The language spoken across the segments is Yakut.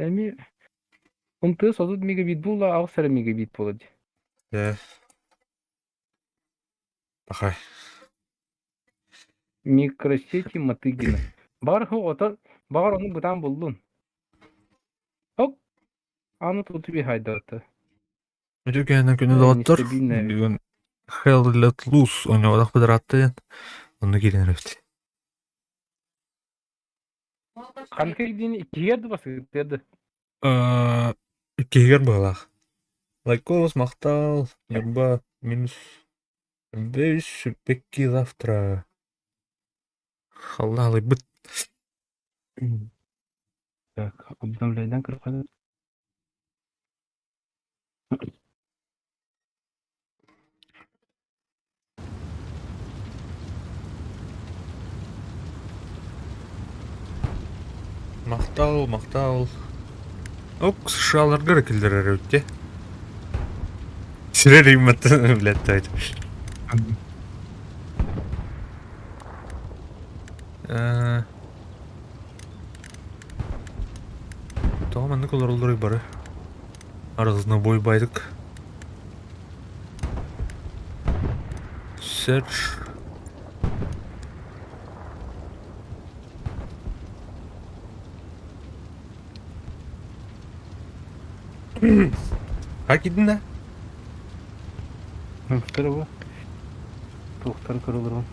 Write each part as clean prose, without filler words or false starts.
Эми МТС 30 мегабит буолла, аҕыс эрэ мегабит буолар дии. Ээ. Пахай. Микросети Мотыгина. Баҕар ото баҕар ону бытаан буллун. Оп, аны туту биһайдата. Үтүө күнүнэн күнү доҕоттор. Нестабильная. Бүгүн Hell Let Loose оонньооботох быдарааттыйан онно киирэн эрэбит. Ханнык диэн иккиһигэр да басыгытыар да. Э, иккиһигэр быһалаах. Лайкос, махтал, Ньурба, минус бэс, пекки завтра. Халлаалыйбыт. Так, обновляйдан кырқады. Махтал, махтал. Ок, США-ларга эрэ киллэрэр эбит дии. Сирэр ыйматтан блядь, Э, Тоҕо маннык олороллоруй бары? Разнобой байдык. Серж. Как идин Туохтары Туохтары көрөлөрүн.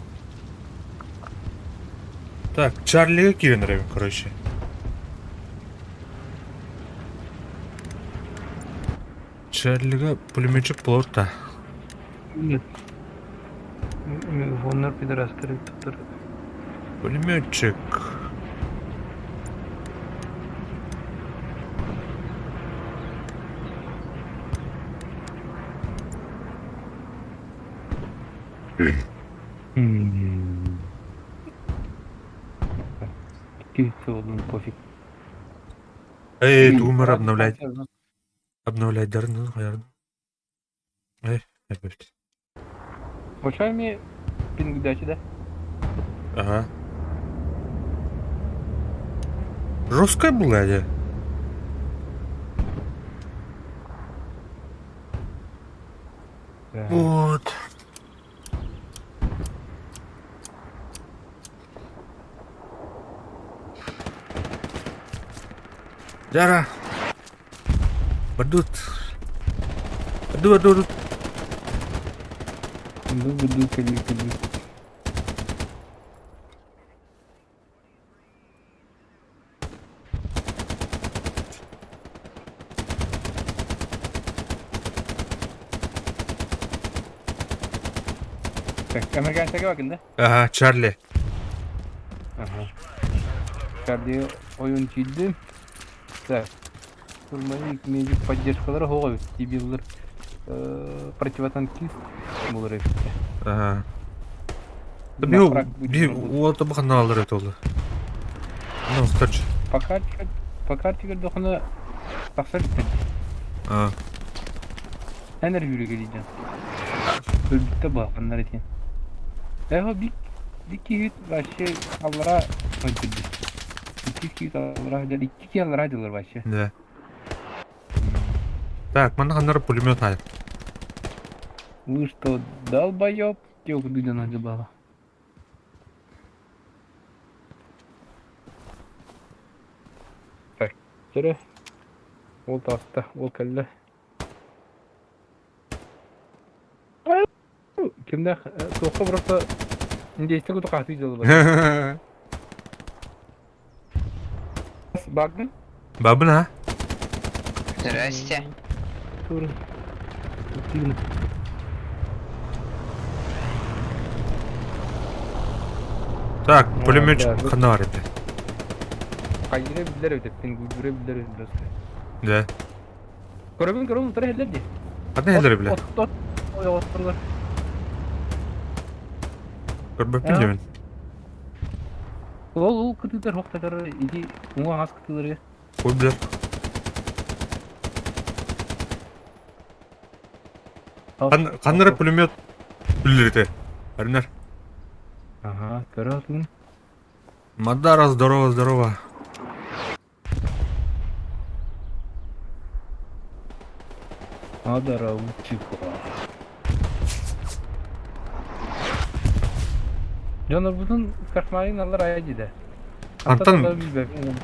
Так, Чарлига киирэн эрэбин, короче. Чарлига пулеметчик буолар да. Нет. Мегафоннар пидорастары туттар. Пулеметчик. Икки сылын пофиг. Эй, тугум обновлять. Обновлять дарын хайарын. Эй, эбит. Очами пингдачи да? Ага. Жесткая была, я. Вот. Жара. Бадут. Aduh, aduh, aduh. Буду, буду, кали, кали. Так, американецтерге бакын да? Ага, Чарли. Ага. Чарли ойун киирдим. Так. Штурмовик, медик поддержкалара хоҕо эбит. Дебиллар противотанкист булар эбит. Ага. На Би фраг би будет работать. уота баханаалар это олы. Ну, старч. Пока пока көрдөхүнэ тахсар бүттэн. А. Эн эргүүрүгэ дииден. Өлбүттэ бааханнар этин. Эхо бик бик киһит вообще аллара өйдүрдү. Икки киһит аллара дьал икки киһи аллара дьаллар вообще. Да. Так, манна ханнар пулемет айып. Вы что, долбоёб? Тёк дыдана дебала. Так, Төрө. Ол таста, ол кэллэ. Кимнээх туохха просто индейстэ куту хаһыы дьылыбар. Багны? Бабын а? Здрасте. Тур. Тигн. Так, А, пулеметчик да. ханна бар этэ? Хайыра биллэр эбит, гүрэ биллэр эбит. Да. Көрөбүн көрөбүн утары иһэллэр дии. Ханна иһэллэр бile? От от ойоҕосторугар. Көрбөппүн А? дьэбин. Ол ол кытыытар хохтатар ити уҥа аҥас кытыылары. Ой, бля. Ханнара пулемет үллэрите. Аринар. Ага, көрө атыгын. Мадара, здорово, здорово. Адараучика. Дьоннорбутун кошмарин аллар айа диде. Антон билбэппин.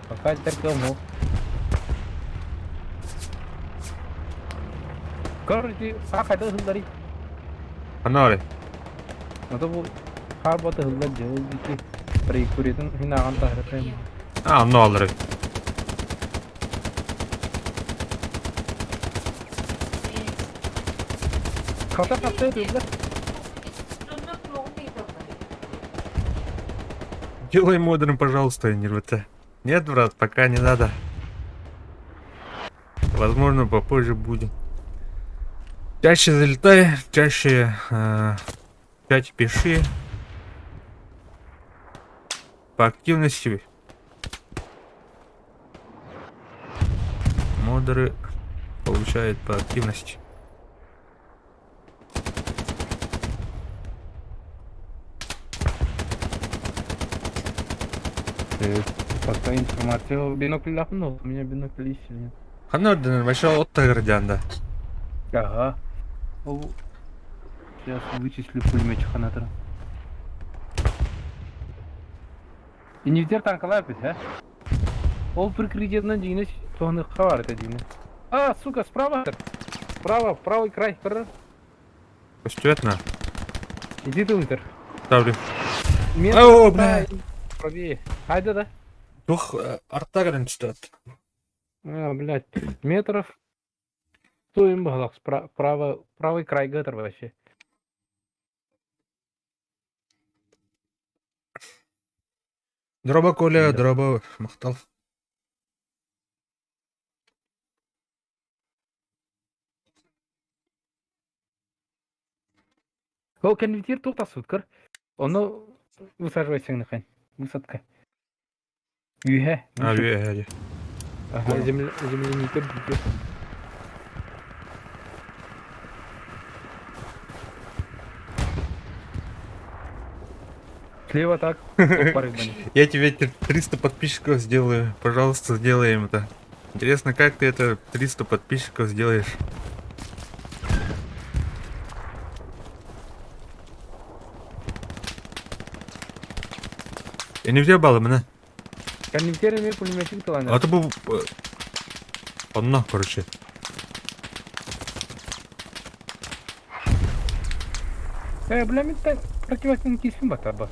Пока терпел Көр ити хайда ыһылларый? Ханна Ото бу хаарбата ыһыллар дьэ ол ити траекториятын иһин ааҕан таһырытайым. А, онно аллары. Хата-хата ытыллар. Делай модерн, пожалуйста, НРВТ. Нет, брат, пока не надо. Возможно, попозже будем. Чаще залетай, чаще в чате пиши. По активности. Модеры получают по активности. Пока информация. Бинокль ну, у меня бинокль есть или нет? Ханна орденер, вообще от Тагардианда. Ага. Ол Сейчас вычислю пулеметчик ханатора. И не взял танкалай опять, а? Ол прикрытиетынан дьиҥинэ туһаныахха баар этэ дьиҥинэ. А, сука, справа! Справа, правый край, кыр. Постепенно. Иди ты вытер. Ставлю. Метр О, бля. правее. Хайда да. Тух артагран түстөт. А, блядь, метров. Стоим баһылах, право, правый край гатар вообще. Дроба Коля, Да. дроба махтал. Ол кэннитир туох тахсыбыт көр. Ону высаживайся гыныхайн. Высадка. Үһэ. А, үһэ. Ага, земляника бүйэ. Слева так. Я тебе 300 подписчиков сделаю. Пожалуйста, сделаем это. Интересно, как ты это 300 подписчиков сделаешь? Я не взял баллы, мына. А то был... Онно, короче. Э, бля, мен противотанкистпин батарба.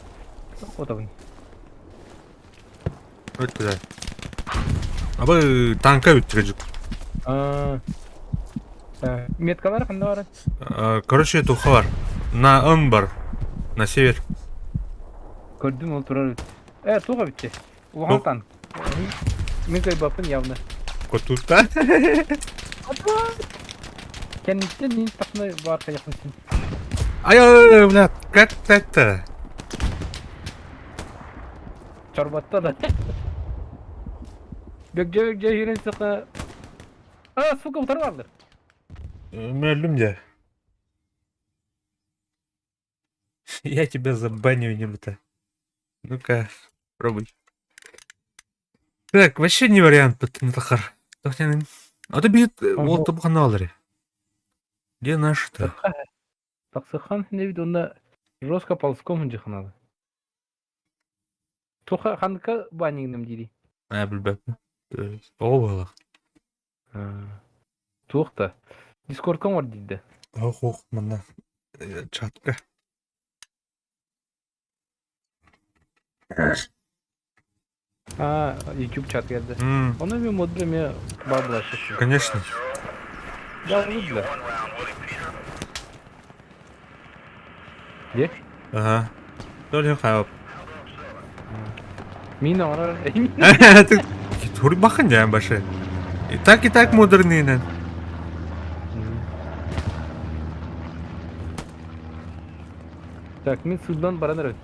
Отабын. Вот куда. Абы танка бүттүрөжүк. Меткалар кандай бар? Короче, туха бар. На ын бар. На север. Көрдүм ол турар. Э, туга битти. Улахан танк. Мен кайбаппын явно. Котута. Кэнниттэн мин тахна бар кайахмын. Ай, ай, бля, как так-то? Чорботто да. Бөкжө-бөкжө жүрен сыка. А, сука, утары бардыр. Мөлүм де. Я тебя забаню, не буду. Ну-ка, пробуй. Так, вообще не вариант, Тахар. А то бит, вот табханалари. Где наши-то? Таксыхан не бит онда жестко ползком жиханады. Туха ханка баннигнем дири. А, билбэт. О, было. Туохта. Дискордком бар диде. Ох, ох, манна. Чатка. А, YouTube чат келди. Оны мен модда мен бабла. Конечно. Да, бля. Где? Ага. Тоже хайп. Мин ара. Ты турбахан я баше. И так модерный, нен. Так, мен судан бараныр.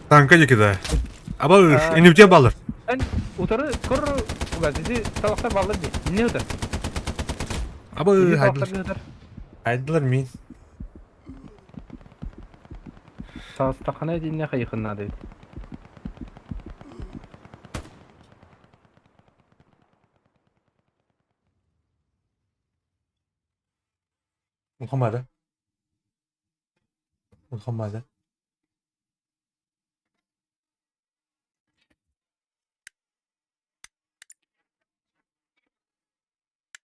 Танка не кидаю. Аба, не у тебя баллар. Эн, утары кор угазиди талактар баллар ди. Не утар? Аба, хайдылар. Хайдылар мин. Састахана динне хайхына дейт. Улахан да? Улахан да?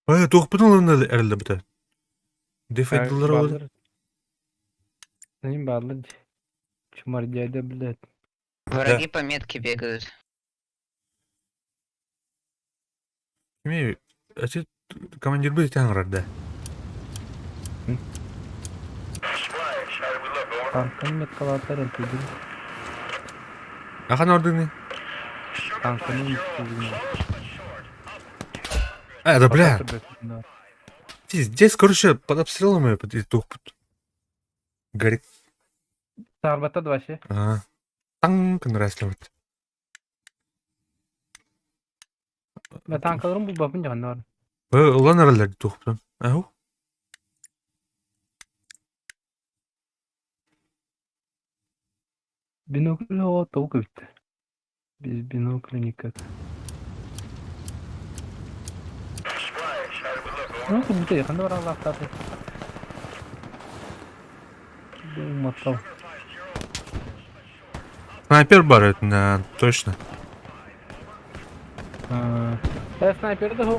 Э, туохпутун ылынна эрэллэбитэ? Дефайдылар ол. Бааллар. Ним бааллар дии. Чумар дядя, блядь. Враги по метке бегают. Кими, эти командир бы тяңрар да. Танканы меткалаатар элбэдин. Ахан ордуни. Танканы меткалаатар. А, да бля. Здесь, короче, под обстрелом я под тух. Горит. Сарбата вообще. Ага. Танк нравится. Мен танкаларым булбаппын дьаҕанна бар. Ылан эрэллэр туохпутун. Аһу. Бинокль оҕо тоҕу көбүттэ. Без бинокля никак. Ну, как будто я ханна баралаахтааты. Уматтал. Снайпер бар это, да, точно. Э, снайпер да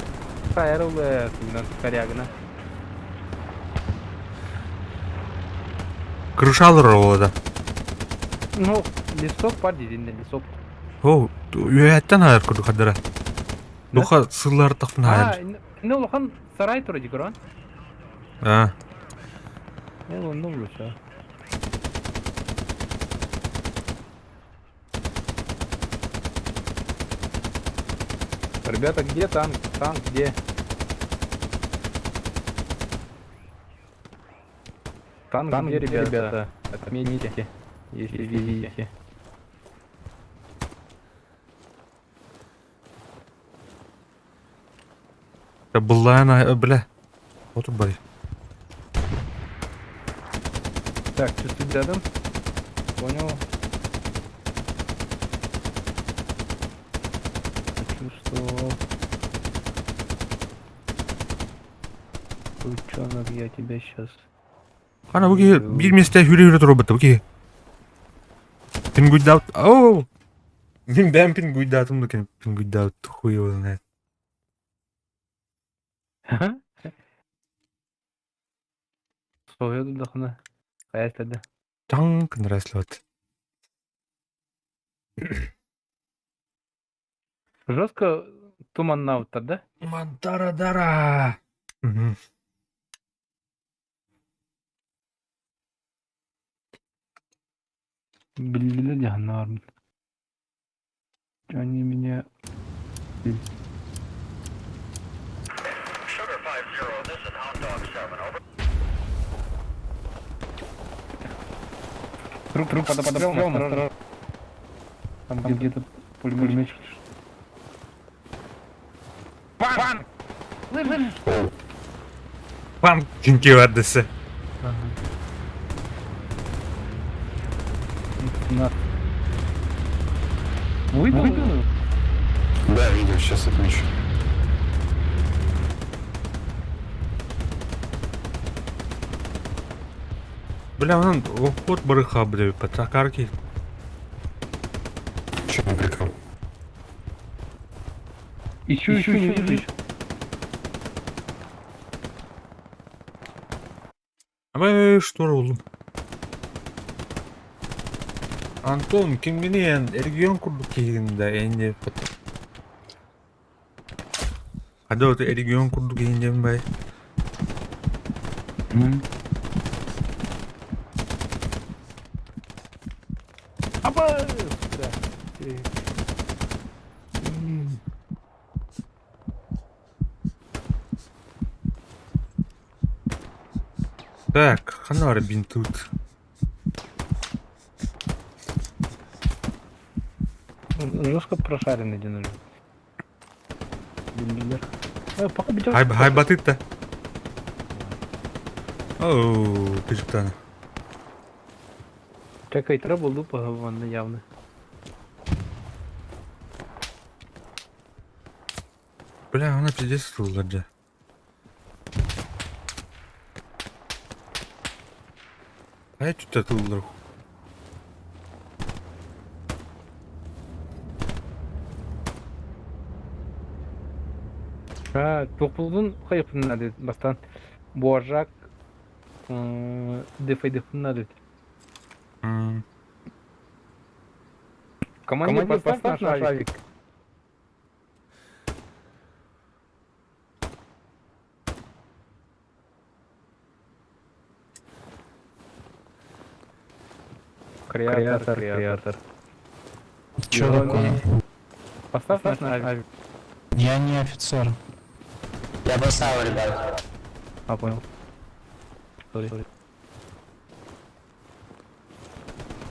фаер ылы корягына. Крышалар ола да. Ну, лесок бар дедин лесок. О, үөһэттэн аар курдук хаддара. Духа сыллар тахпын А, аар. ну улахан сарай тура дикорон. А, Ну, ну, лучше. Ребята, где танк? Танк где? Танк, Танк где, ребята? Ребята? Отметьте, если видите. Быллаан, бля. Вот бай. Так, чувствую рядом. Понял. Почувствовал. Ученых, я тебя сейчас. Ана бу киһи биир миэстэ хүрэ-хүрэ турбут бу киһи. Пингуйдаут. Оу! Мин бэйэм пингуйдаатым да пингуйдаут хуй его знает. Соһуйа дудахына. Хайа Танк нравится. Жестко туманнауттар, да? Мантара дара. Мгм. Биллилер дьаһаннар. Они меня... Труп, труп, под обстрелом, осторожно. Там где-то пулеметчик. Пан! Пам кинки дэсэ. Ага. На. Выбил? Выбил? Да, видео, сейчас отмечу. Бля, он уход барыха, бля, по такарке. Че не прикрыл? Ищу, ищу, не вижу еще. А мы что рулым? Антон, кимгинен регион курдук киһигин энди Хада вот регион курдук киһинден бай. Апа! Да. Так, ханар бинтут. Жестко прошаренный один уже. Бомбардир. Э, пока бедёшь. Хай хай батыт-то. Оу, кыжыктана. Чекай, треба лупа вон явно. Бля, она пиздец ладжа. Хайа түттэ тыллар. А, туохпутун хайыппын наада бастаан Буоржак дефайдыхпын наада. Командир, поставь наш авик. Креатор, креатор. Чё такое? Поставь наш авик. Я не офицер. Я поставил, ребят. А, понял. Сори.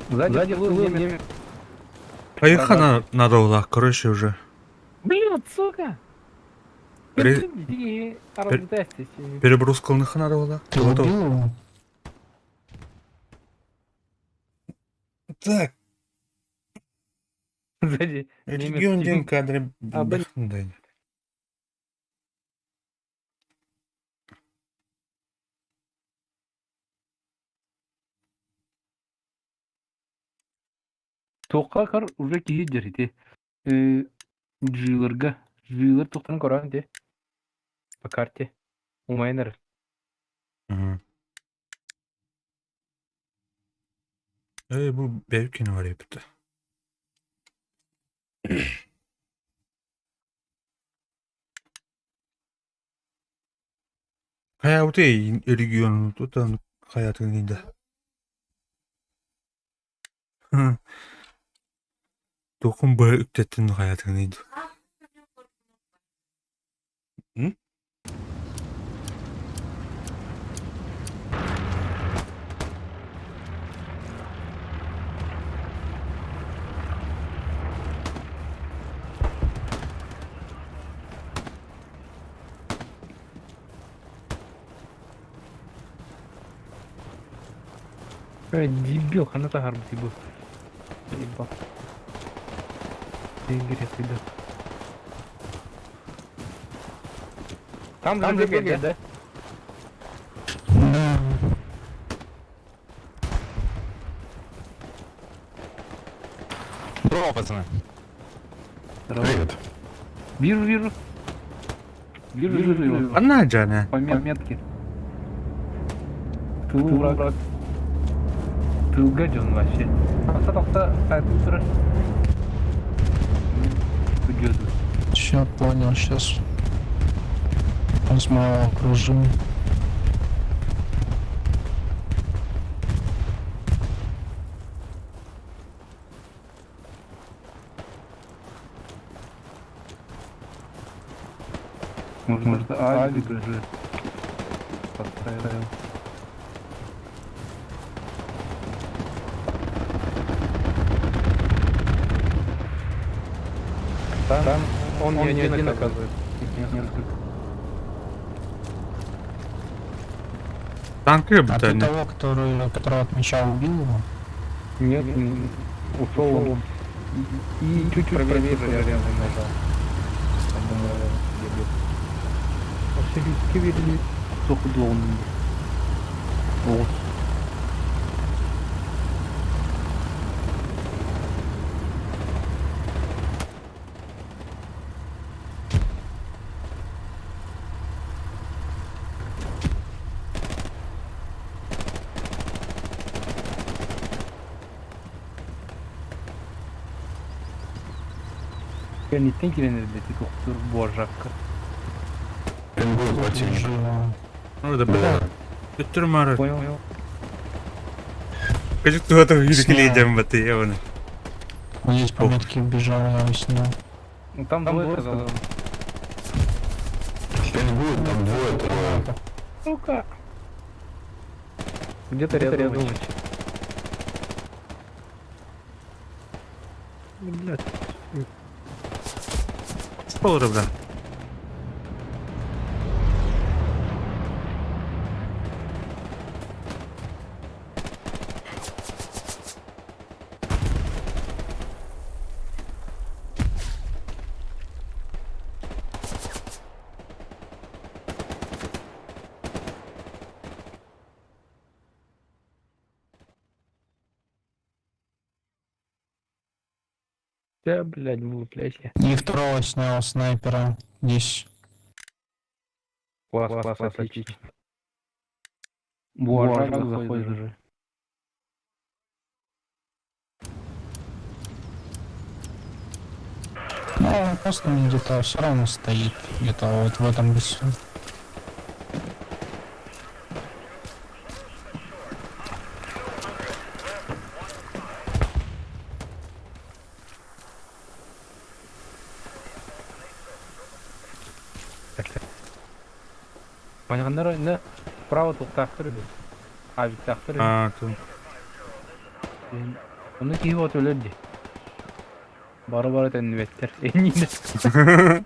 Сзади, Сзади плыл немец. Поехали на, надо было, короче, уже. Блин, сука! Перебрускалных надо было. Ты убил его? Так, Сзади. регион день кадры. А, блин. Да. Тоққа кар уже киһи дьэрити. Джилерга. Джилер тухтан коран де. По карте. Умайнер. Эй, bu Berkin var yaptı. Hayatı регион тут hayatın да. Тохун б үктеттин hayatın М? Дебил, хана тахар бу. Ебал. Игорь, ты Там, там же бегает, да? Да. Здорово, пацаны. Привет. Вижу, вижу. Вижу, вижу его. Она Джана. По метке. Тыл враг. Тыл гаден вообще. Тохта, тохта, компьютер. Уйдет. Все, понял, сейчас. Возьму окружим. Может, может, авик уже поставил. Там, он, не один, оказывается. Несколько. Танки А ты бутаны. того, который, которого отмечал, убил его? Нет, ушел он. И чуть-чуть правее рядом нажал. Там, по-моему, где-то. Вообще, кивили. Только должен был. Вот. Я не тенкерен эти доктор Боржакка. Пингует противник. Вижу его. Ну да, бля. Төттөр Понял, понял. Кажи, кто это юркелейден баты, явно. Он здесь по метке бежал, я его снял. Ну там, там двое сказал. Пингует, там двое, трое. Сука. Где-то рядом. вообще. Блядь. Что бля? Да, блядь, вылупляйся. И второго снял снайпера здесь. Класс, класс, класс, отлично. Буажак заходит уже. Ну, он просто он где-то все равно стоит. Где-то вот в этом лесу. Так, так. Понятно, не право тут тахтыр. А ведь тахтыр. А, тут. Оны киһи от өлөр дии. Бары-бары төннүбэттэр. Эннинэ.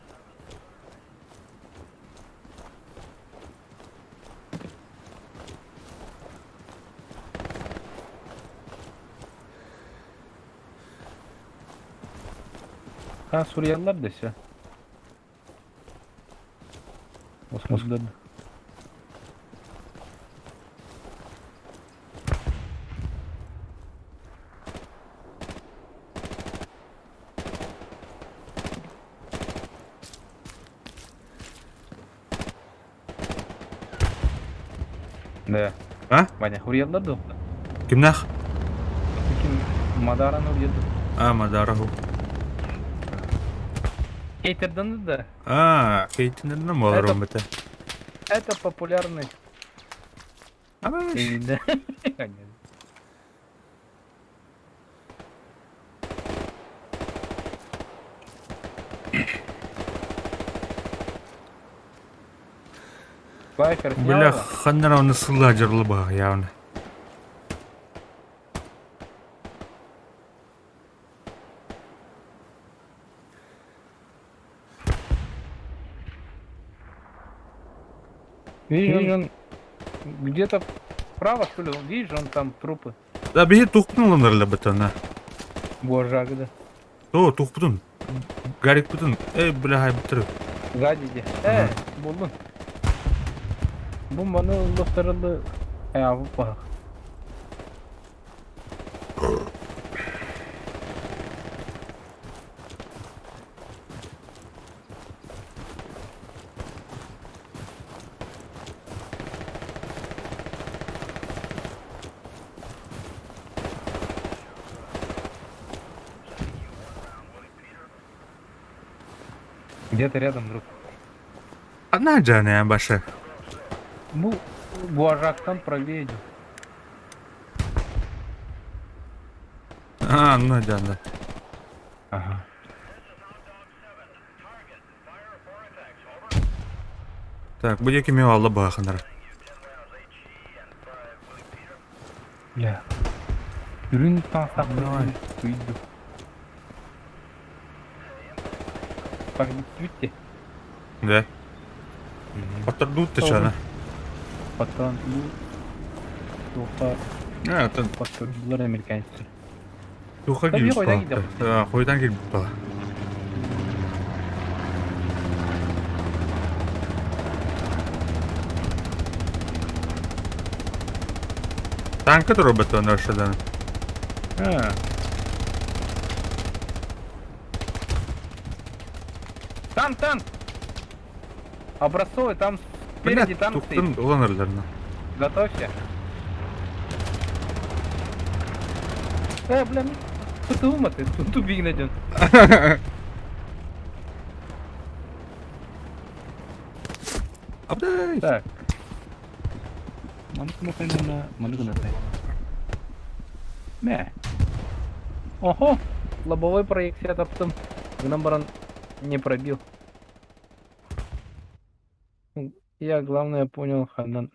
Ha Suriyeliler dese. Osmanlılar. Да. А? Ваня, Suriyeliler да. Кимнах? Ким Мадараны урьяды. А, Мадараху. Хейтерден да. А, Кейтинен боларым бите. Это популярный. А, Да. Конечно. Лайфер снял Бля, его? ханнара сылла жырлы явно. Видишь, он где-то вправо, что ли? Видишь, он там трупы. Да биһи тухпутун ланарла бытана. Божак, да. То тухпутун. Гарик путун. Эй, бля, хай бутыр. Сзади где. Булдун. Бу маны ыллыктырылды. Э, бу бах. Где-то рядом, друг. Ана жана башы. Бу Буажактан правее идет. А, ну жана. Ага. Так, бу деки мева алла баханар. Бля. Үрүн таастах Давай. Уйду. Так, бүтте. Да. Оттырдут ты чана. Патрон бу. Туха А, это патрон американцы. туха Да, килип койдан бала. килип. Да, койдан килип бала. Танка робот он ошадан. А. Там танк! Образцовый, там спереди танк стоит. Туктун уланырларына. Готовься. Бля, ну, что ты ума ты? Тут тупик найден. Абдай. Так. Мә. Ого, лобовой проекция таптым. Гынан баран не пробил. Я главное понял, Ханан.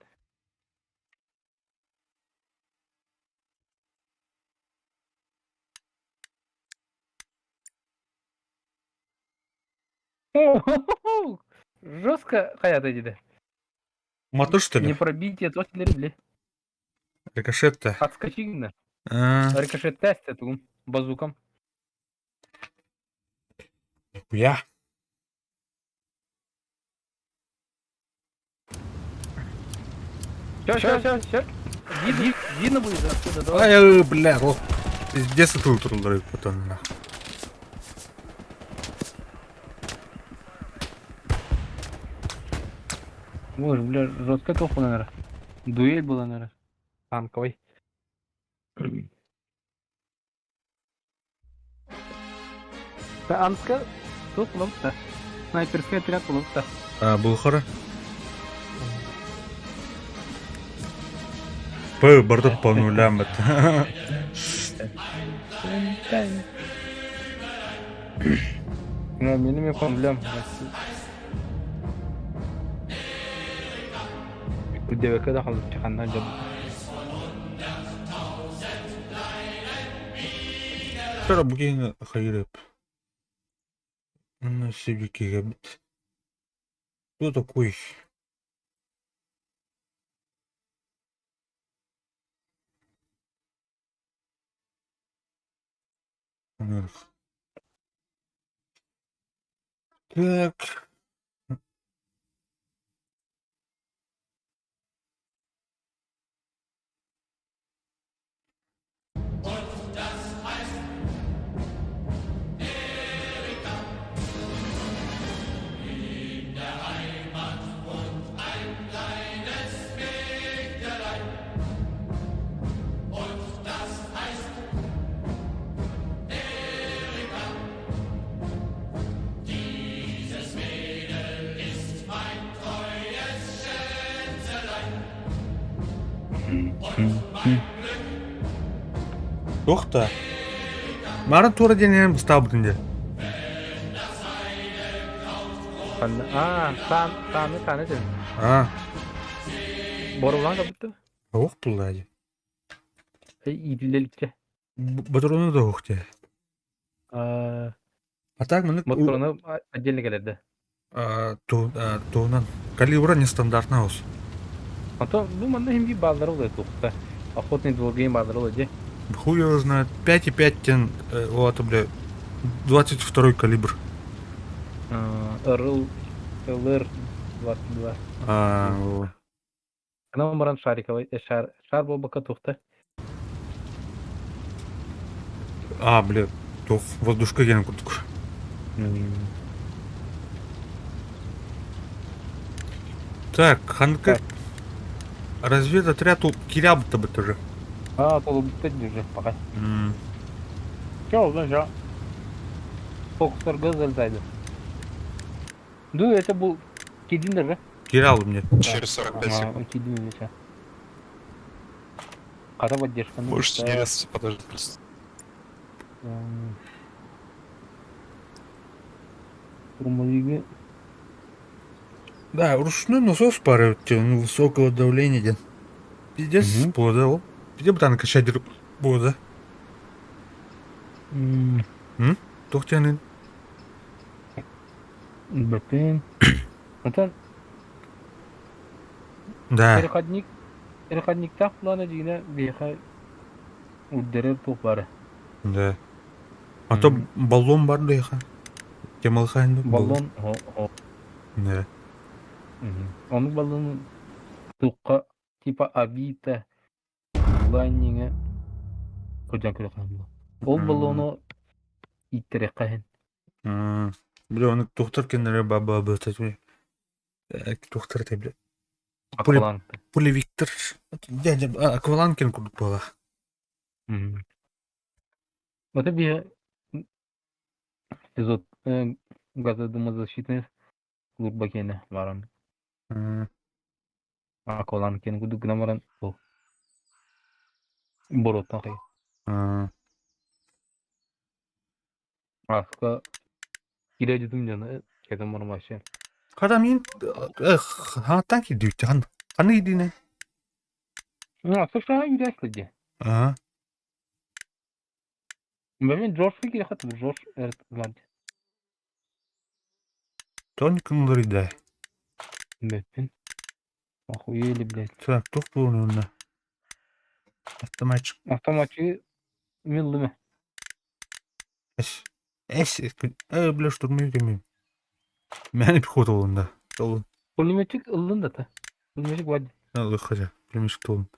О, Жестко хаят эти. Мотор что Не ли? пробитие, то бля. Рикошет-то. Отскочи, на. А, Рикошет тест это базуком. Хуя. Все, все, все, все. Видно, видно будет отсюда, давай. Ай, бля, лох. Пиздец это утрулар потом. Боже, бля, жестко туох буолан эрэ. Дуэль буолан эрэ. Танковый. Анска туох буолбута? Снайперскай отряд буолбута. А, Булхара. П, барда по нулям это. Мин эмиэ по нулям. Үрдэбэккэ да халыччы ханна дьабыта. Вчера бүгүн хайырып. Сибикигэбит. Кто такой? Так. Туох да. Марын туора диэн быстаабытын дии. Ханна? Аа, таан, тааны, тааны этин. Аа, Боруулаан капытты. Ох булла дии. Иитиллэликчэ. Ботуруну да уох дии. Аа, А так маннык мотуруну отдельно кэлэрдэ. Туһунан калибра нестандартный ос. Ото бу манна иһин биир бааллара буолуо туохта. Охотный двургейм бааллара буолуо дии. Хуй его знает. 5,5 тен, вот, бля, 22 калибр. Ырыл ЛР 22. А, вот. Анан баран шариковый шар шар буолбакка туохта. А, бля, туох воздушка диэн курдук. Так, ханка разведотряд кирябыта бы тоже. А, толубutta уже пока. Че, узнаешь, Фокустарга залетайды. Ну, это был кидин даже. Кирял мне. Через 45 секунд. Кидин или Хата поддержка. Можете не резаться, подождать просто. Штурмовики. Да, ручной насос пары, ну, высокого давления ден. Пиздец, буолла ол. Пиздец бытаан качать буолла. Туох диэнин? Блин. Онтон Да. переходник переходниктаах плана дьиҥэ биһиэхэ үрдэрэр туох баара. Да. А то баллон бар дуйха. Темалхайн Баллон Да. Ону баллону туохха типа Авито лайнинга кырдьан көрүөххэ буолуо. Ол баллону ииттэриэххэ иһин. Бля, оны тухтар кеннере баба бата тухтар те бля. Пули Акваланг. Пули Виктор. Дядя Акваланкин курдук буола. Вот это эпизод газодымозащитный служба киэнэ баран Акваланг киэн курдук гынан баран ол боруоттан хайа. Аска киирэ дьутум дьоно кэтэн баран вообще. Хата мин хааттан киирдибит хан ханна киирдине? Ну, слушай, юряшка где? Аа. Блин, Джордж киирэ Джордж Эртган. Тоник да. Блин. Охуели, блядь. Так, туох буолуна? Автоматчик. Автоматчик миллыме. Эс. Эс. Э, бля, штурмовик эмиэ. Мээнэ пехота буолунда. Толун. Пулеметчик ыллын да та. Пулеметчик вадь. Хотя, пулеметчик толун.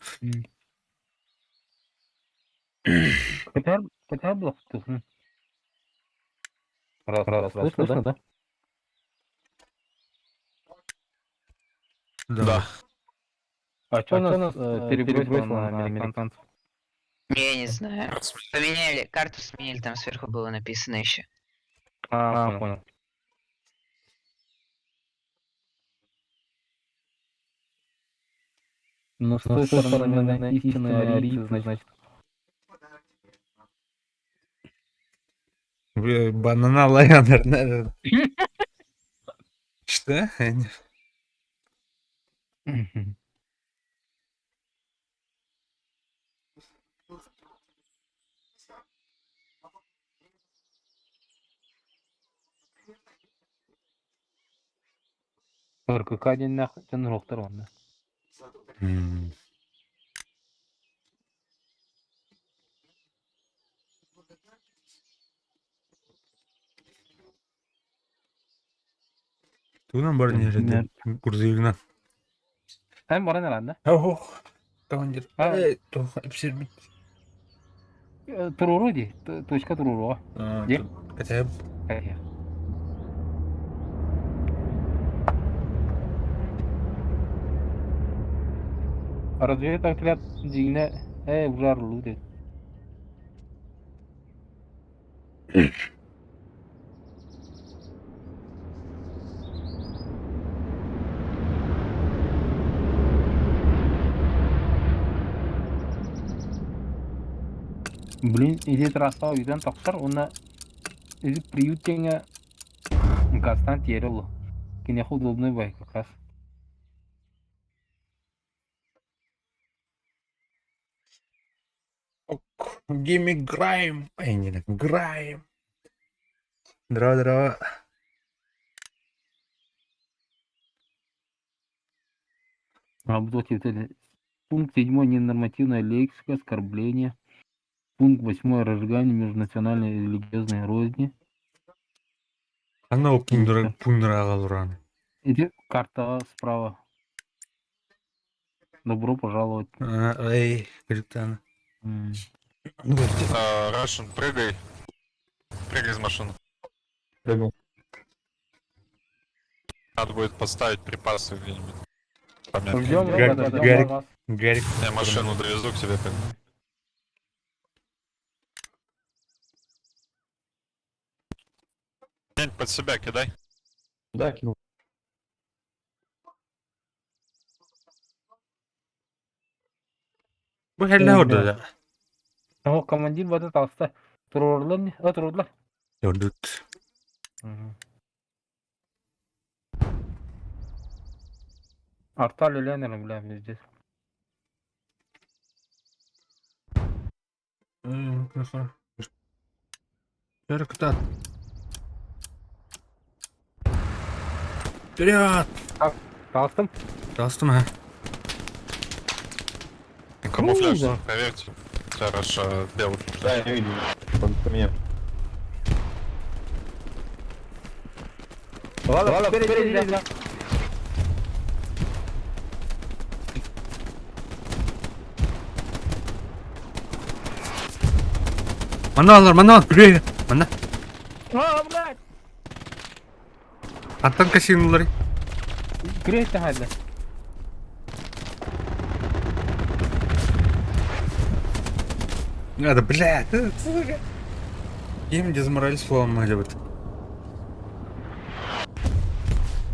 Катар, катар блок тухну. Раз, раз, слышно, да? Да. А что нас перебросило на американцев? Я не знаю. Поменяли, карту сменили, там сверху было написано еще. А, понял. Ну, с той стороны, наверное, истинные арийцы, значит. Бля, Банана Лайонер, наверное. Что? Я не- Мгм. РКК диэн дьон уонна. М. Тугунан бар не жерде? Грузовигынан. Эн баран эрэн Ох, командир. А. Эй, туох ипсирбит. да? Туруору дии, точка туруоруга. Де? Хотя Разведотряд дьиҥнэ ээ ужарлуу диэн. Блин, или трасса үйден тахсар, уонна или приют диэҥҥэ газтан тиэрэ олу. Киниэхэ удобный бай как раз. Ок, Гимми Грайм. Эй, не так, Грайм. Здорово, здорово. А вот эти Пункт 7. Ненормативная лексика, оскорбление. Пункт 8. Разжигание межнациональной и религиозной розни. Ана ол пундра, пундра аҕалуран. Иди карта справа. Добро пожаловать. Эй, капитан. М. Ну, где? Рашен, прыгай. Прыгай из машины. Прыгал. Надо будет поставить припасы где-нибудь. Пометки. Ждем, Гарик, ждем Гарик. вас. Гарик. Я машину довезу к тебе. тогда. День под себя кидай. Да, кинул. Бу хәллә орда да. О, командир в этот алста. Туруорлар не? О, туруорлар. Ордут. Арта Леленер, бля, везде. Вперед! Вперед! Алстым. Тастым, а. Камуфляж, да. проверьте. Хорошо, белый. Да, я видел. Он по мне. Ладно, впереди, да. Мана алар, мана ал, күрей. Мана. А, блядь! Аттан касинулар. Күрей тахайда. Надо, блядь. Сука. Им дезмораль словом могли быть.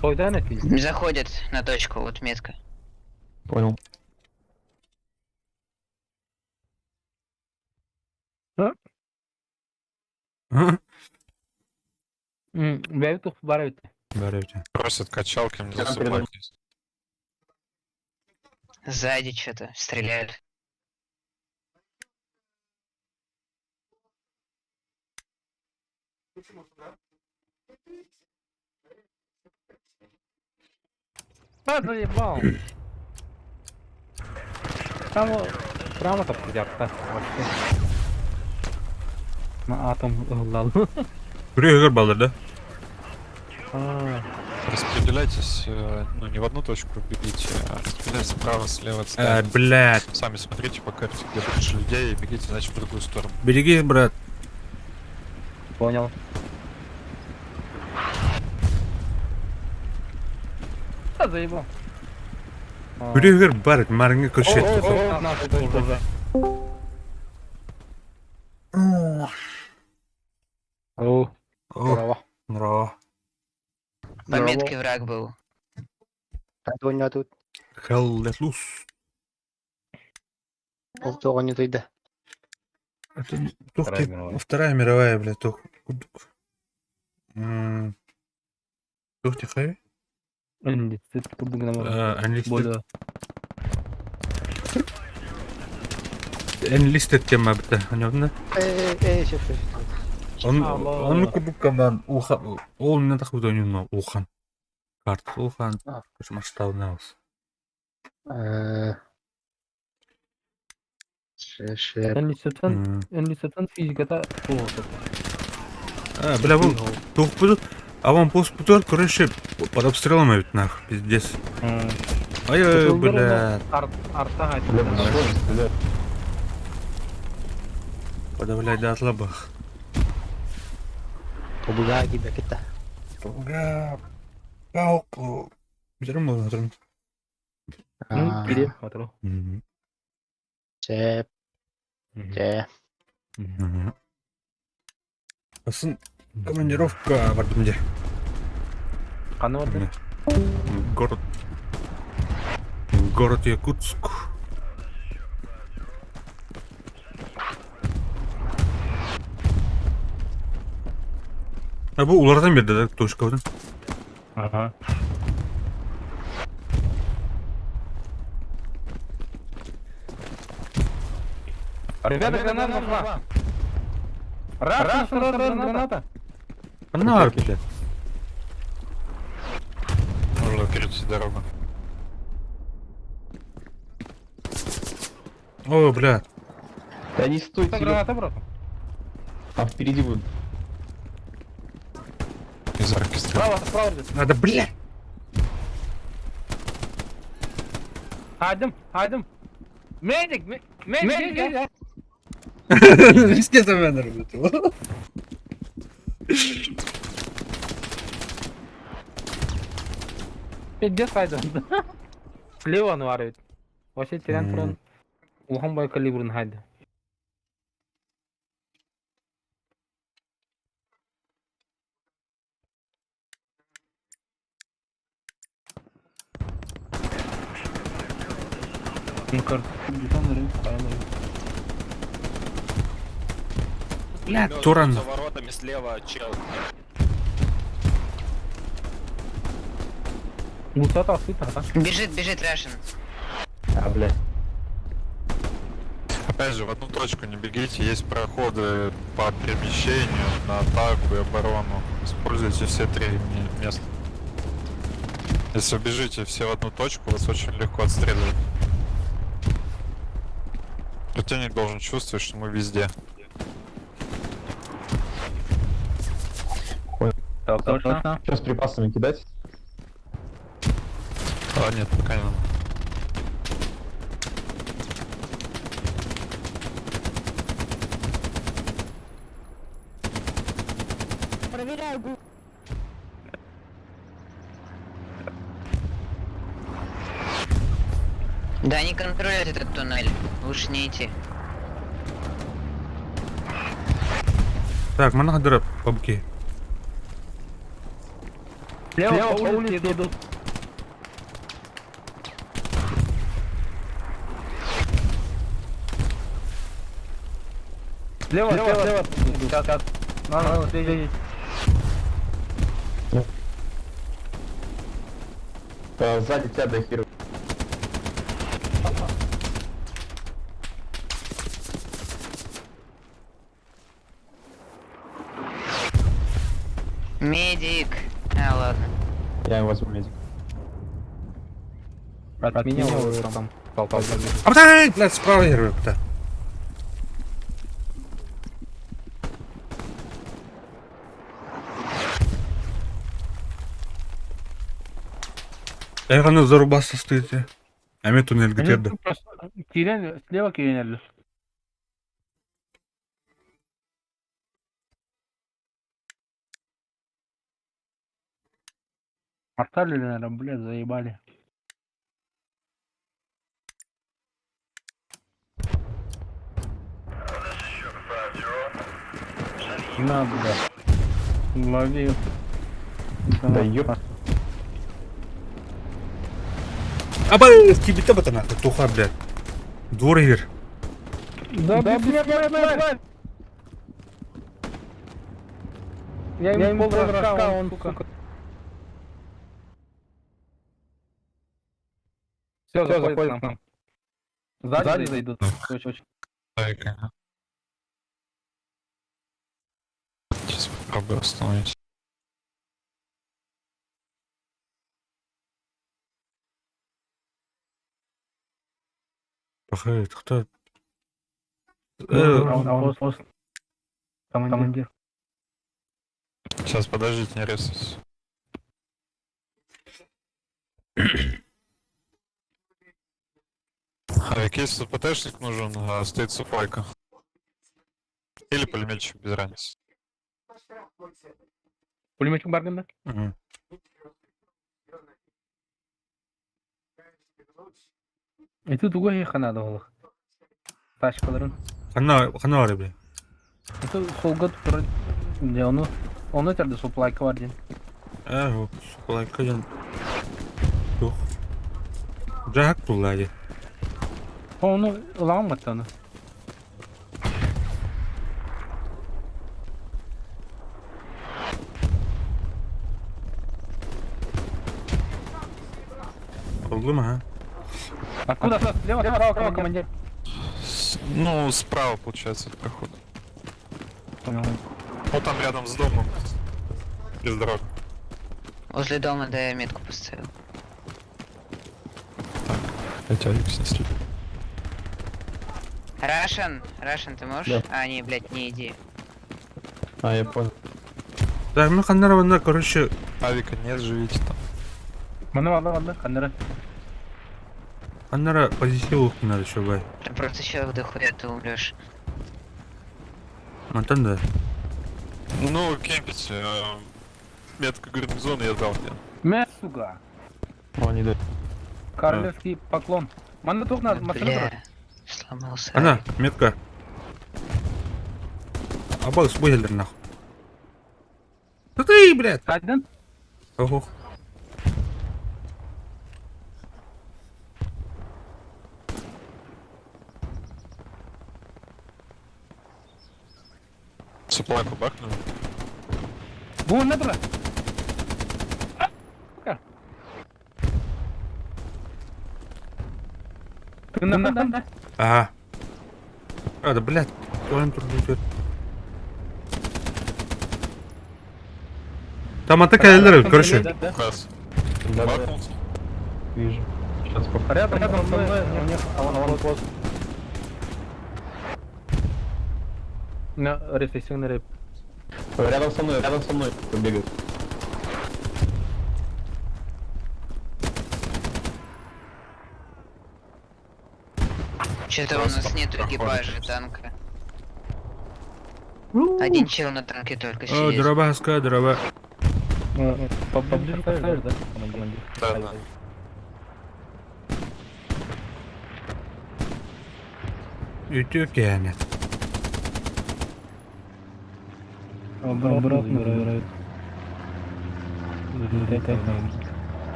Сойдан этим. Заходят на точку, вот метка. Понял. Бэйб тух бар бит. Баревте. Просят качалки, мне Я засыпать. Сзади что-то стреляют. А, заебал. Там прямо так сидят, да, вообще. На атом ыллал. Күрей гөр балдар, да? А, Распределяйтесь, ну не в одну точку бегите, а распределяйтесь справа, слева, от Э, здания. блядь. Сами смотрите по карте, где больше людей, и бегите, значит, в другую сторону. Берегись, брат. Понял. А, заебал. Күрүһүгэр бар, марыңы көрсөт. О, О, здорово. По метке враг был. Тут. Hell let loose. Это тух Вторая те- мировая. Вторая мировая, блядь, тух. Тух тихай? Более. Enlisted тема бит, понятно? Он он кубукканан улахан ол не тахбыт ойнуна улахан. Карт улахан масштабный ус. Enlisted'ın fizikata soğuk. А, бля, бу тух будут. Аванпост бутар, короче, под обстрелом ведь нах, пиздец. Ай, бля, Арта Бля, по что стреляют? подавлять до отлабах. Бля, палку. Можно, Били, смотрю. Сын, командировка в Ардунде. Қаны барды? Город. Город Якутск. А бу улардан берди да точка. Ага. Ребята, граната пошла. Раз, раз, раз, раз, граната. Она, блядь. Нужно перейти дорогу. О, бля. Да не стойте, Это граната, брат. А впереди будут. Из арки стреляют. Справа, справа. здесь. Надо, бля. Хайдым, хайдым. Медик, медик, медик. Естественно, работал. Пиздец хайдым. Слева ну арит. Вообще терян туран. Улахан бай калибрын хайды. Ну, Бля, Туран. За воротами слева чел. Бежит, бежит Рашин. А, бля. Опять же, в одну точку не бегите, есть проходы по перемещению, на атаку и оборону. Используйте все три места. Если вы бежите все в одну точку, вас очень легко отстреливают. Противник должен чувствовать, что мы везде. Так, точно. Сейчас припасами кидать? А, нет, пока не надо. Проверяю. Да, они контролируют этот туннель. Лучше не идти. Так, манах дыра бабки. Слева по улице идут. Слева, слева, слева. Сейчас, сейчас. Надо, надо, следить. А, сзади тебя до хера. Медик. А, ладно. Я возьму медик. От меня уже там. Толпа. А блядь, блядь, справа я Эғаны зарубасы стоит. А мен туннель гүтерді. Кирен, слева Кирен. Портали, наверное, блядь, заебали. На, бля. Лови. Да ёп. Аба, кибите батана, туха, блядь. Двор игр. Да, да, бессмертная тварь! Я ему пол рожка, он, сука. Все, заходит к нам. Сзади зайдут. Очень, очень. Дай-ка. Сейчас попробую остановить. Пахай, кто? Аванпост. Командир. Сейчас, подождите, не резайтесь. Авик, если ПТшник нужен, а, стоит суплайка. Или пулеметчик, без разницы. Пулеметчик Барганда? Это тугой ханада олох. Тачкаларын. Хана, хана бар, бля. Это солга турар. Не, onu onu terде суплайка бар ден. Э, суплайка ден. Тух. Жак туллади. Onu ылаан оны. Oldu mu ha? Откуда? Слева, справа, командир. Ну, справа, получается, от прохода. Понял. Вот там рядом с домом. Без дороги. Возле дома, да, я метку поставил. Эти авик снесли. Рашен, Рашен, ты можешь? Да. А, не, блядь, не иди. А, я понял. Так, мы ханнара ванна, короче, Авика нет, живите там. Маны алды алды, ханнара. ханнара позитив надо еще бай. Там просто человек дохуя, ты умрешь. Мантан да. Ну, кемпите. Метка гарнизона я дал тебе. Мә, сука. О, не дают. Королевский поклон. Маны тух на машина. Бля, сломался. Ана, авик. метка. Абал, сбойлер нахуй. Да ты, блядь. Один? Ого. Суплайку бахнули. Бу не тура. Сука. Тыннан да? Ага. А, да, блядь. Он тут будет. Там атака элдер, короче. Раз. Да, да, Бахнулся. вижу. Сейчас поп- Рядом, рядом со мной, у них аванпост. На рефлексивный рэп. Рядом со мной бегает. Что-то у Просто нас нету проходит. экипажа танка. Один чел на танке только О, сидит. дроба, дроба. Поближе поставишь, да, командир? Да, да. Үтүө нет. Обратно забирают.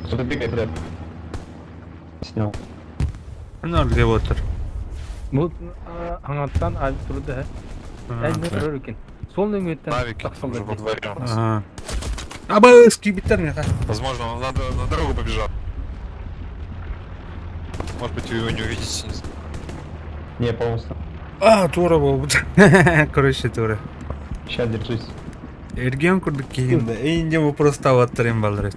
Кто-то бегает рядом. Снял. Ана где отыр. Бу аңаттан алып турду, ә? Әй, турар экен. Сол нөңөттен Навики уже во дворе у нас. Ага. Аба, скибиттер не Возможно, он на дорогу побежал. Может быть, вы его не увидите. Не знаю. Не, по-моему, снял. А, тура болбут. Короче, тура. Сейчас держись. Эрген курдук кийинде. Эйинде вопрос табаттыр эми балдар.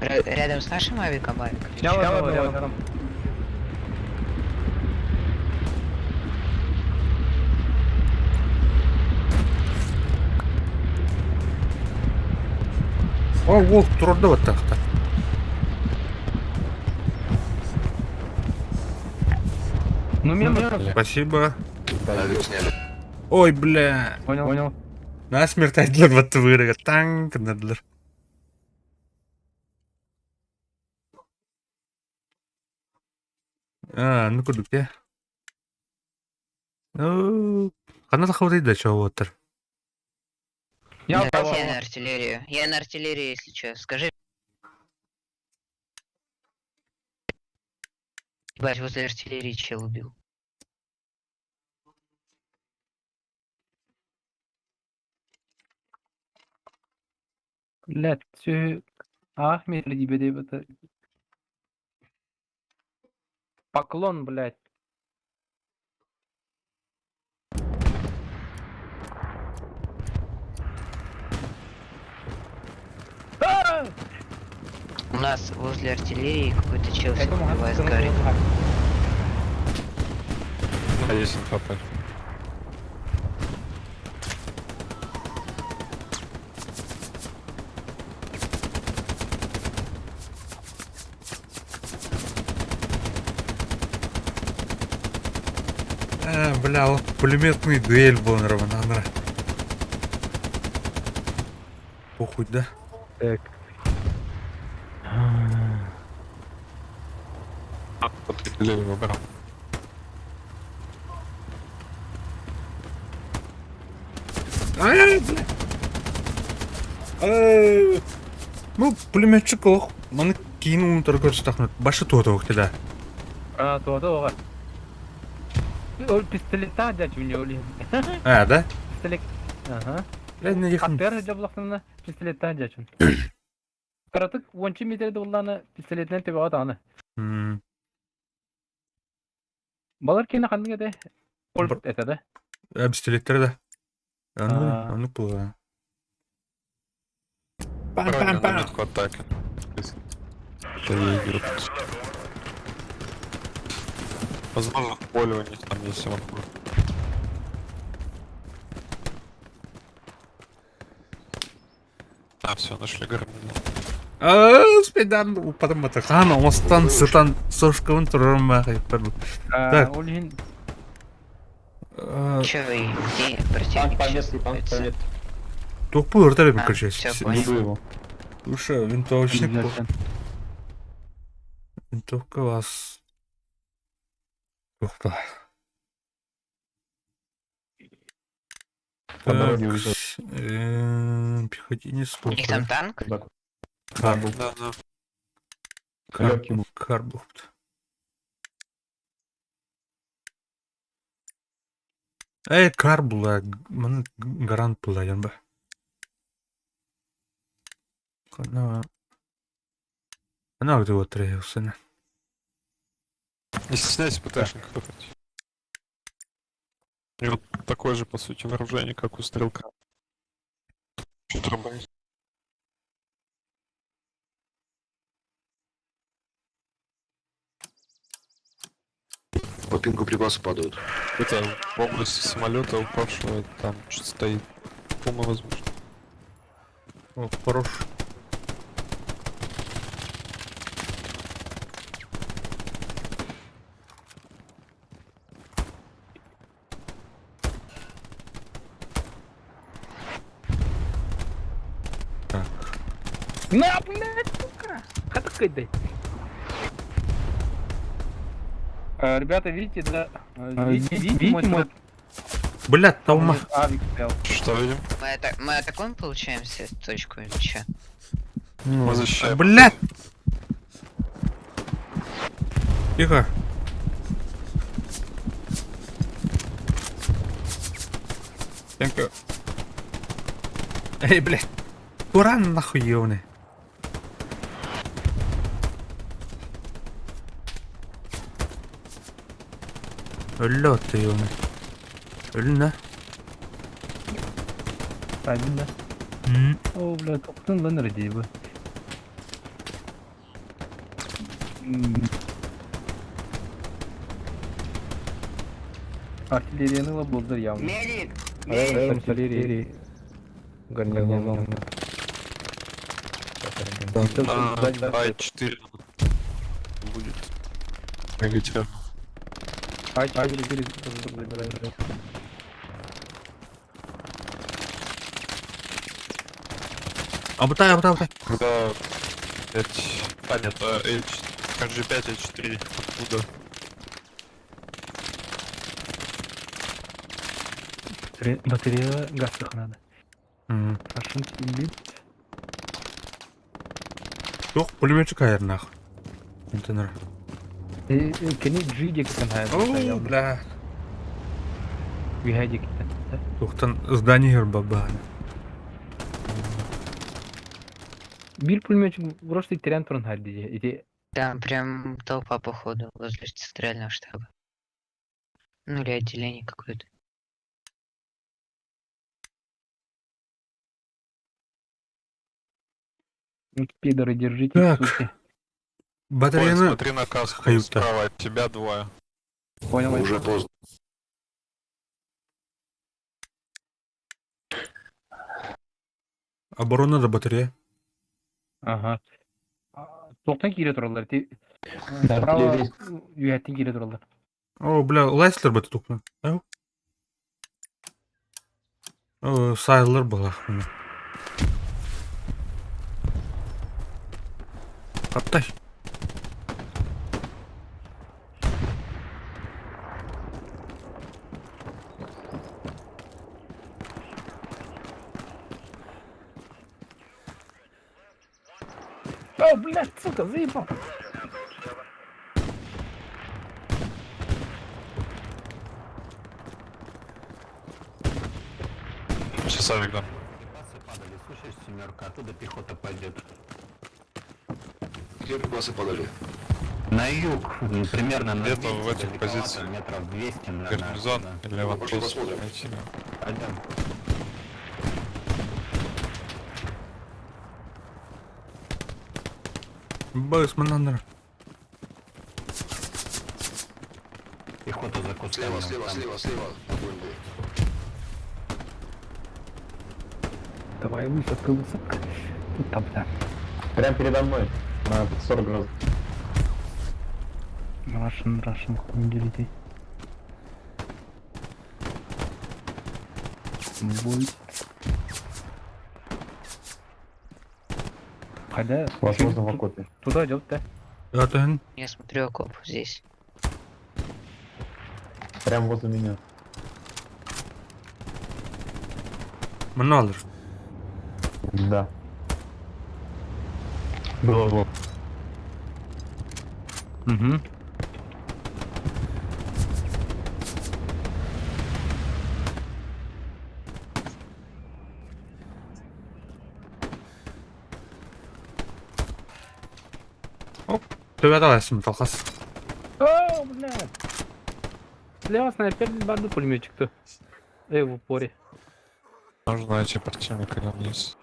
Рядом с нашим авиком авик? или Снял чё? рядом. О, ол турда баттакта. Ну, мен Спасибо. Ой, бля. Понял, понял. Насмерть айтылар батты быырыга. Таң кынадылар. А, ну курдук я. Ну, ханна тахабытый да чоуоттар. Я Давайте я на артиллерию. Я на артиллерию, если что. Скажи. Ебать, возле артиллерии чел убил. Блядь, все. Ахмед это. Поклон, блядь. А! У нас возле артиллерии какой-то чел Я всех думал, убивает это горит. А есть инфа, по- Э, бля, ол пулеметный дуэль был Романандра. Похуй, да? Так. Подкрепили его брал. Ай, бля. Ай. Ну, пулеметчик ох, маны кийин унутар көрсөтөхнөт. Башы туота да. А, то, то, Ол пистолета дядь у него ли. А, да? Пистолет. Ага. Бля, не их. Аттер жаблахтына пистолеттан дячун. Каратык 10 метрде булланы пистолетинен тебе аны. Балар кene ханнык эте? Ол эте да. Э, пистолеттер да. А. Аны, аны була. Правильно, на Пам-пам-пам. метку атаки. Это идет. Возможно, в поле у них там есть аванпост. А, все, нашли гармонию. А, успейдан, потом это хан, остан, сытан, сошкабын турарым баа. Так. Ол хин Че вы, где Танк противник по сейчас метке, танк по находится? метке. Туох бу ыртар эбин А, короче. всё, понял. Веду его. Слушай, винтовочник бу. Винтовка вас. Туох ба. По дороге уезжает. Пехотинец У них там танк? Да, Кар, был. Да, да. кар, Легкий был. кар был. Эй, кар була, маны гарант була янба. Кана. Ана где вот трейсена. Не стесняйся ПТшника хватать. У него такое же, по сути, вооружение, как у стрелка. Чё дробовик? По пингу припасы падают. Это в области самолета упавшего там что-то стоит. Пума, возможно. О, хорош. На, блядь, сука! Хатыкай дай. Ребята, видите, да? Видите, видите мой Блядь, талма. авик стоял. Что видим? Мы атакуем, получаемся, точку или че? Мы защищаем. Блядь! Тихо. Thank you. Эй, блядь. Уран нахуй ёбаный. Өллө ты ёбаный. Өлүн Правильно. да? О, блядь, тоқтың лан рдебі. Артиллерияны лабылдыр явно. Медик! Артиллерия. Гарнизон. А, 4 будет. Прыгать. А4 забирай. Абытай, абытай, абытай. Когда 5... А, нет, H... KG5, H3. Откуда? Батарея газ надо. Мгм. Russian убит. Туох пулеметчик айарнаах. Интенер. Кини G диэкиттэн О, бля. Үһэ диэкиттэн. Туохтан здание иһэр бабаана. Биир пулеметчик просто тирэн туран харды дии. Ити Там прям толпа, походу, возле центрального штаба. Ну или отделение какое-то. Пидоры, держите, Так. суки. Ой, Батареяны смотри на каску, Хаюта. справа от тебя двое. Понял. Уже поздно. Оборона да батарея. Ага. Туохтан киирэ тураллар. Ити Да, справа артиллерист. үөһэттэн киирэ тураллар. О, бля, Лайслер бата тухна. О, Сайлер была. Хаптай. О, блядь, сука, заебал. Сейчас авик дам. Падали, слышишь, семерка, оттуда пехота пойдет. Где припасы падали? На юг, примерно на Где-то 200, в этих далековато, позициях. Метров 200, наверное. Гарнизон оттуда. или Пошли аванпост. посмотрим. Найти. Пойдем. Бэс, мананер. Пехота за кустами. Слева, слева, там. слева, слева. Огонь был. Давай, высадка, высадка. Тут там, да. Прям передо мной. На 40 градусов. Russian, Russian, хуй делите. Будет. Хотя... Возможно, в окопе. Туда идет, да? Атын. Я смотрю окоп здесь. Прям возле меня. Маналер. Да. Было, было. Угу. Төбә таласым талхас. О, бля! Слева снайпер барды пулеметчик-то. Эй, в упоре. Нужно найти противника там есть.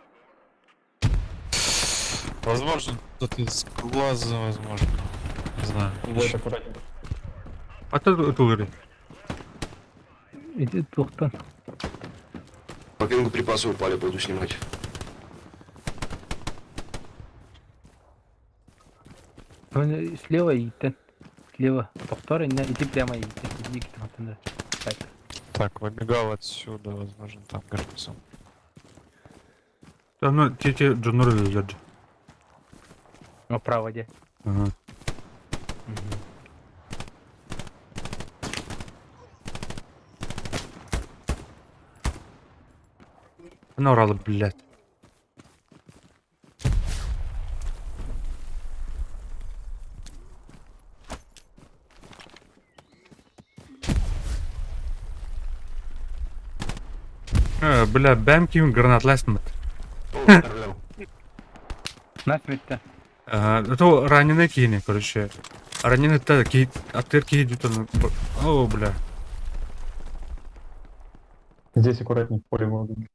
Возможно, кто-то из глаза, возможно. Не знаю. Вот аккуратненько. Ата тулыры. Иди тухтан. По пингу припасы упали, пойду снимать. Ну, Слева идти. Слева. Повтор, иди прямо идти. Иди к там. Так. Так, выбегал отсюда, возможно, там гарнизон. Там те джунуры лежат. Направо где. Ага. Она урала, блядь. Бля, бэм ким гранатластмыт. Стрелял. Насмерть-то. Ага, то раненый кини, короче. Раненый та ки актер ки идут он. О, бля. Здесь аккуратнее в поле могут быть.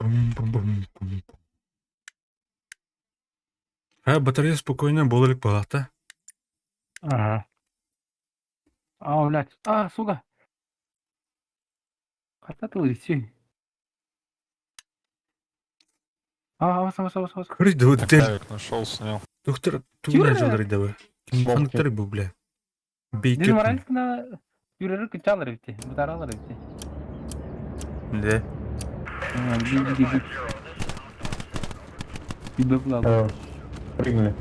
Бум-бум-бум-бум. А, батарея спокойно буолар палата. Ага. А, блядь. А, сука. Хата ты лысый. А, вас, вас, вас, вас. Көрді Так, дел. авик нашел, снял. Доктор Тюря. туна жылдырды. Смолки. Фанктер бу бля. Дед Бейкер. Моральск на... Yürürür кычалар эбити, бытаралар эбити. Да. Прыгнули.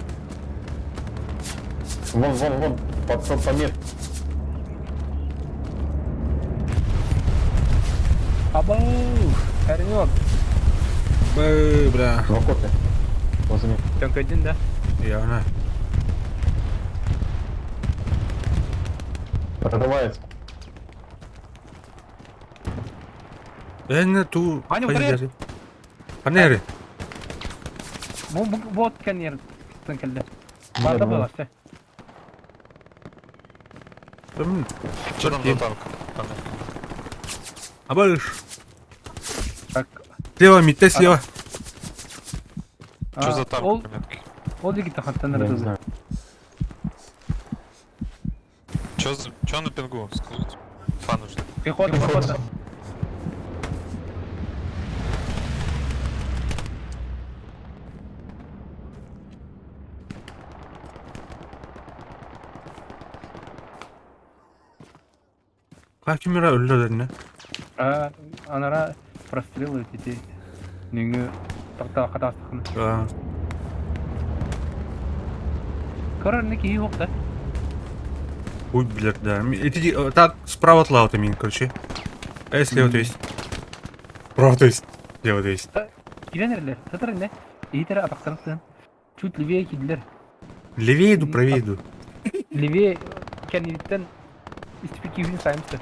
Вон, вон, вон, под, под, по мет. Абау! Паренек! Бэ, бля. В окопе. Возле меня. Тönköydün да? Явно. Прорывается. Эн ту... Аня, утары! Панери. Бу бу бу кэннер кэллэ. Барда была все. Там... Что там за танк? Абыш. Так. Слева, митте слева. Что за танк Ол по метке? ол дигит хаттан Я не ырытылды. знаю. Чё, за... Чё на пингу? Скажите. Фа нужна. Пехота, пехота. Как кимера өллөрүнэ? А, анара прострелы эти нүңү тахта хатастахын. Көрөр не киһи суох да. Ой, блядь, да. Эти, так, справа от лаута мин, короче. А слева то есть. Справа то есть. Слева то есть. Кирен эрэллэр. Сатар инне. Иһитэр атахтарын сыһан. Чуть левее киирдилэр. Левее иду, правее иду. Левее кэннибиттэн истипит киһини сайымсы.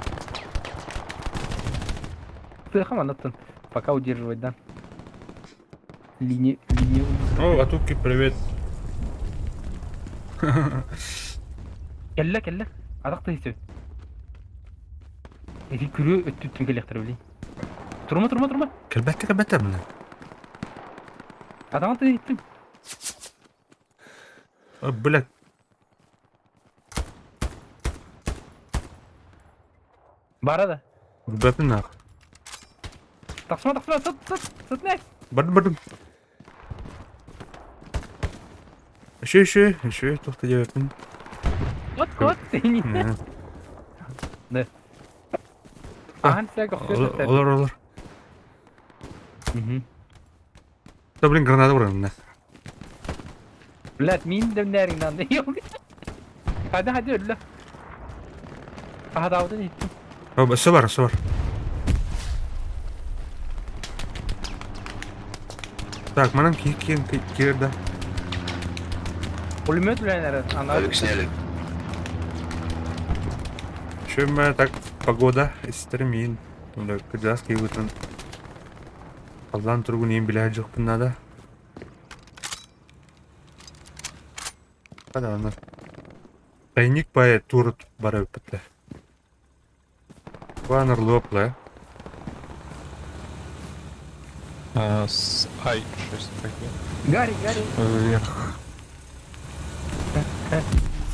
Тыаха манаттан. Пока удерживать, да. Линия, линия. О, Атуки, привет. Кэллэ, кэллэ. Атах тыһысы. Эти күрүө өттүттүн кэлиэхтэрэ билин. Турума, турума, турума. Кэлбэттэ, кэлбэттэ, блин. Атаҕын тыһыттым. О, блядь. Бара да. Бэпин нах. Тахсыма, тахсыма, сыт, сыт, сыт не. Бардым, бардым. Еще, еще, еще, тухта девятин. Вот, вот, ты не. Да. Ахан сәк Олар, олар. Да, блин, граната бран, Блядь, мин дэмнэриҥ нан. Hadi hadi öldü. Aha davudun иттим. О, все бар, все бар. Так, манан ки ки ки да. Пулемет үлэнэр ана. Авик сняли. Чем так погода истермин. Бля, кыджаски вытан. Алдан тургун им билә жок надо. Када аны. Тайник по тур бара битте. Баннер лопла. А, с Ай-6 пойди. Гарри, Гарри. Вверх.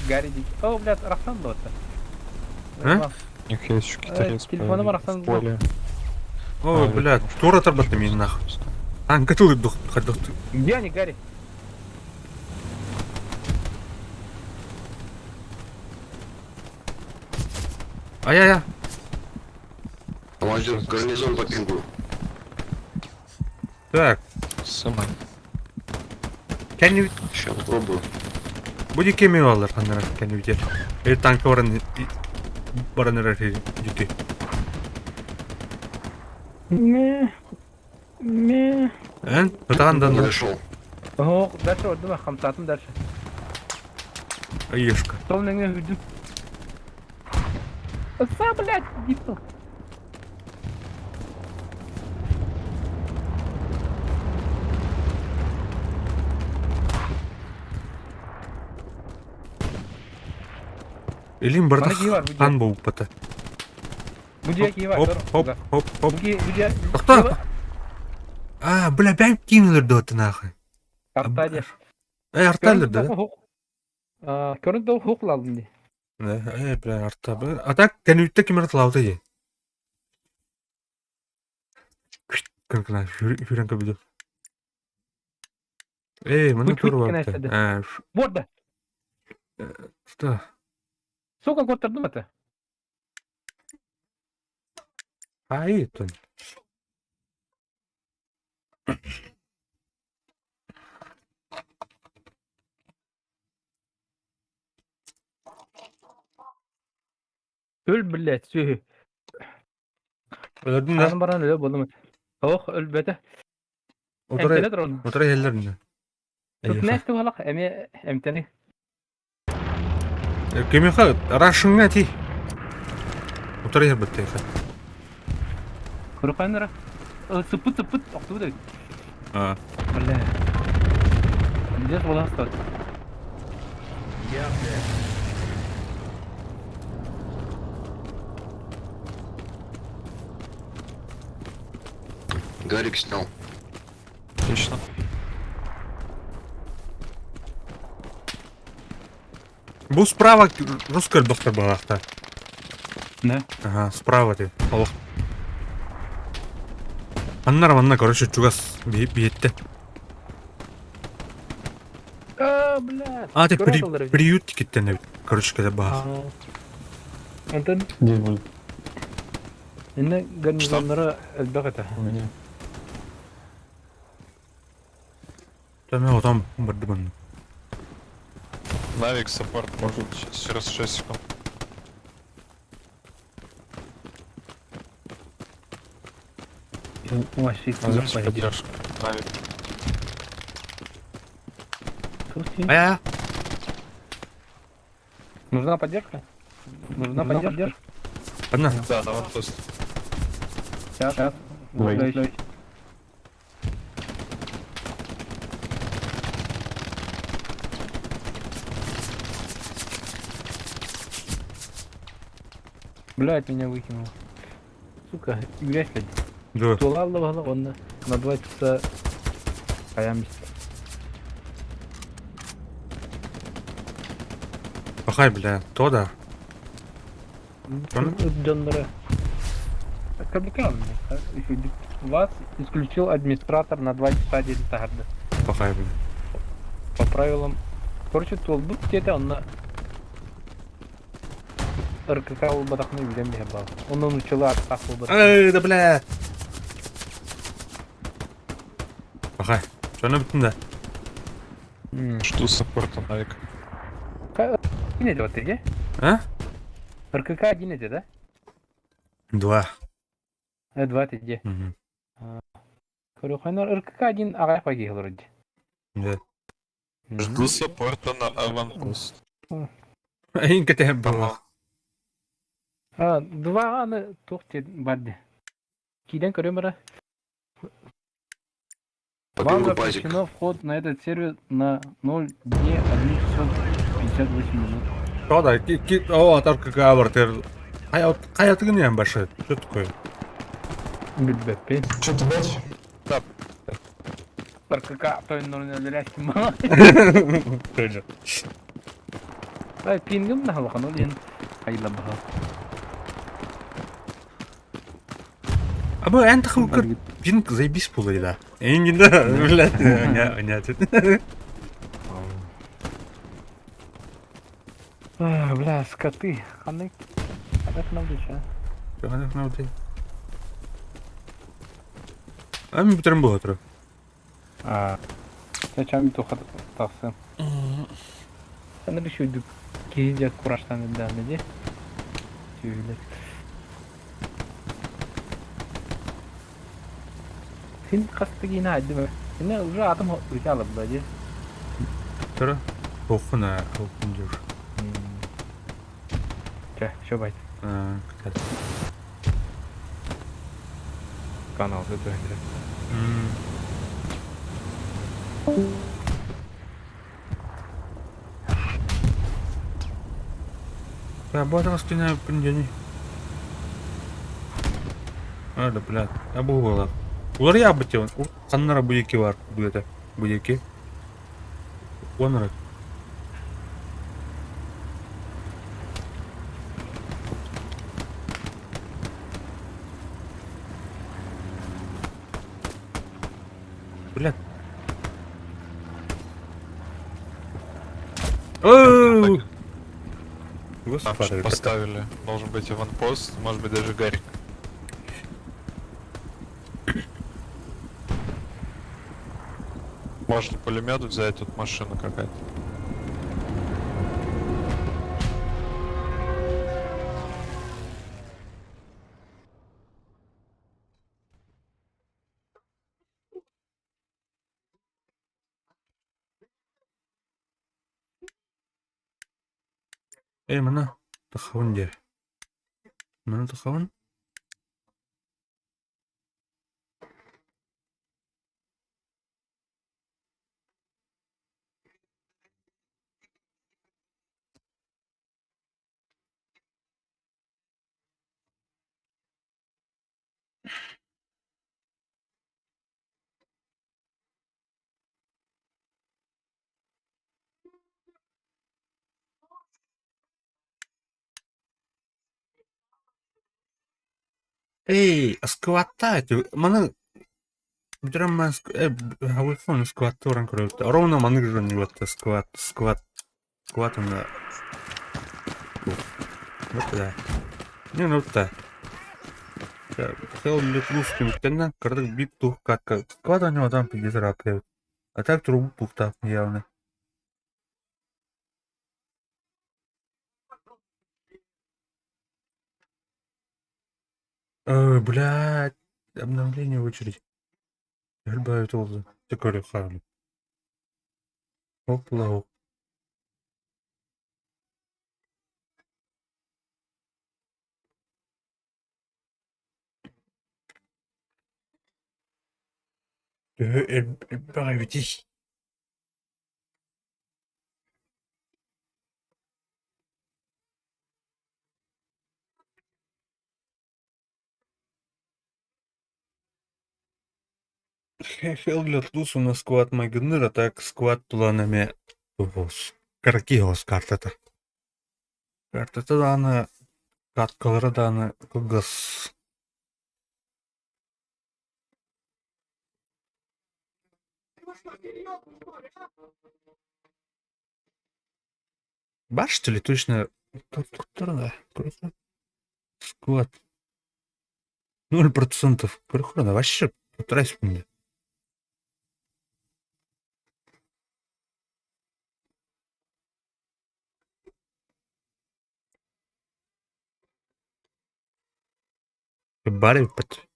Гарри дик. О, блядь, Рахсан дота. А? У них есть еще китаец. Телефоном Рахсан в поле. О, бля, тур оторбатты мин нах. Ан катул дух хаддох. Где они, Гарри? Ай-яй-яй. Командир, гарнизон по пингу. Так. Сама. Can you... Сейчас попробую. Будет кеми алар ханнара can you Э танка баран баран дики. Не. Не. Эн? Тутаган Не дан. дошел. О, дальше ордума хамсатым дальше. Айышка. Сол неңе хүдүм. Са, блядь, дипл. Илин бардах Мана кии бар, бу хан болуп бата. Бу дия кии бар. Хоп, хоп, хоп, хоп. Бу дия. Тохто. А, бля, бәм кимнер доты нахуй. Артадия. Э, арталыр да. А, көрүн дол хук алдым ди. Да, э, бля, арта. А так кәнүттә кимер тлауты ди. Кыркына, хүрен көбүдү. Эй, мына Күт, тур күт бар. кенәсәде. Э, Борда. что? Сука көтөрдүм ата. Хаайыы оттон. Өл, блядь, сүөһү. Өлөрдүн да? Аны баран өлө болдум. Ох, өлбөтө. Утары Эмтэнэ туран. утары иһэллэр иннэ. Эйиэхэ. Тутнес туһалах эмиэ эмтэни. Кимиэхэ рашыҥҥа этий. Утары иһэр быттыйха. Куруканнара. Сыппыт сыппыт охтубут эбит. А. Бля. Здесь была стать. Гарик снял. Отлично. Бу справа русский доктор балахта. Да. Ага, справа ты. Олох. Аннар манна, короче, чугас биетте. А, блядь. А, ты Көрө при, тыллар эбит. приют тикеттен эбит. Короче, когда бах. Антон, Здесь будет инне гарнизоннара элбэх этэ. у меня. Там я там бардыбын. Навик саппорт может сейчас через 6 секунд. Вообще, Возьмите поддержку. Навик. А Нужна поддержка? Нужна поддержка? Одна. Да, на ванпост. Сейчас, сейчас. Давай. Блять, меня выкинул. Сука, грязь, блядь. Да. Тула он на 2 часа каямся. Пахай, бля. То да. Понял? Донора. Вас исключил администратор на 2 часа день таһаарда. Пахай, бля. По правилам. Короче, туолбут диэтэ онно РКК буолбатахпына билэн биһэ баар. Онно нуччалыы ааттаах буолбатах. Эй, да бля. Пахай. Что бүтүн да? Жду саппорта, Навик. Один эти вот эти? А? РКК один эти, да? Два. Два ты где? Мгм. Көрөхөнөр РКК один аҕай пагиһылар дии. Да. Жду саппорта на аванпост. Эйин кэтэһэр баллах. А, два аны туох диэн бар дии. Киирэн көрүөм эрэ. По Вам пингу базик. запрещено вход на этот сервер на 0 дней 1 часов 58 минут. То да, ки ки о, РКК бар. Хайа тыгын башы. Что такое? Билбэппин. Что-то дать? РКК тойоннорун өлөрөөччүм мала. Тоже. Ай, пингим да халахан ол диэн хайла баха. А бу эн тахыл пинг заебись пулай да. Эйин да, блядь, не, не. А, бля, скоты. Ханнык. Ханнык нам дича. А мин бүтэрэн буолла А. Зачем тухат тахсы? Саны решил киһи кураштан да ди. Түүлер. Син хастыгина айдым. Син уже атым үтә алып да ди. Тура. Охуна, охун дюш. Чэ, все байт. А, кстати. Канал это. Работал стена понедельник. А, да, блядь, я был была. Улар я бы те, ханнара буяки бар, буяты, буяки. Онора. Блядь. Оу! Там Господи, поставили. Должен быть аванпост, может быть даже Гарик. Можно пулемет взять, тут машина какая-то. Эй, манна таххабын диэ. Манна таххабын. Эй, скватта это маны бүтэрэн э скватта уран көрөбүт. Ровно маннык дьон вот скват скват скват на вот да. Не, ну да. Хел русским тенна, кардык бип тух катка. Скват у него там пиздец рапает. А так трубу пухта явно. Ой, блядь, обновление очередь. Элбэт oldu. Tekrar хавли. Оп-лау. Төһө элбэх эбитий? Хеллет лус у сквад майгынныыр, а так сквад тулан эмиэ туһус. Кыракий картата. Картата даҕаны каткалара даҕаны кылгас. Бар что ли точно? Да? Склад. 0%. Көрөхөрө вообще полтора секунды. Бары под.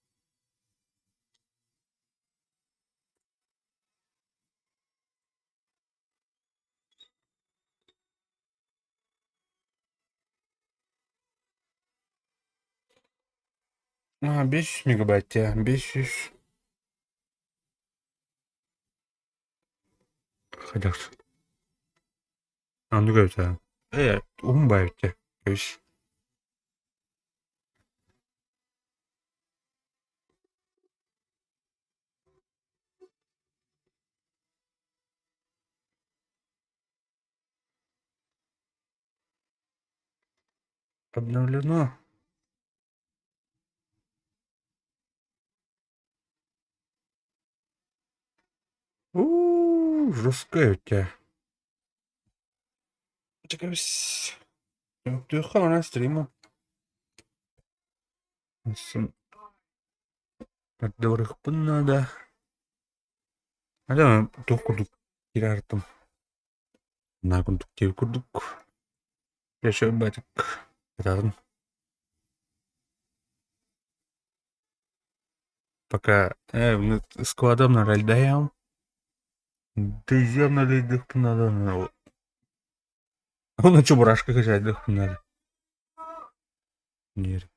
А, 500 мегабайт, я 500. Ходят. А, ну это. Ум бавите. То есть. Обновлено. У, жесткая у тебя. Түөххэ стрима. Надо. Ада туох курдук кириартым. На курдук тиэ курдук. Яшо батик. Ытатын. Пока складом на ральдаям. Дезем на надо. Он на чебурашка качать надо. Нет.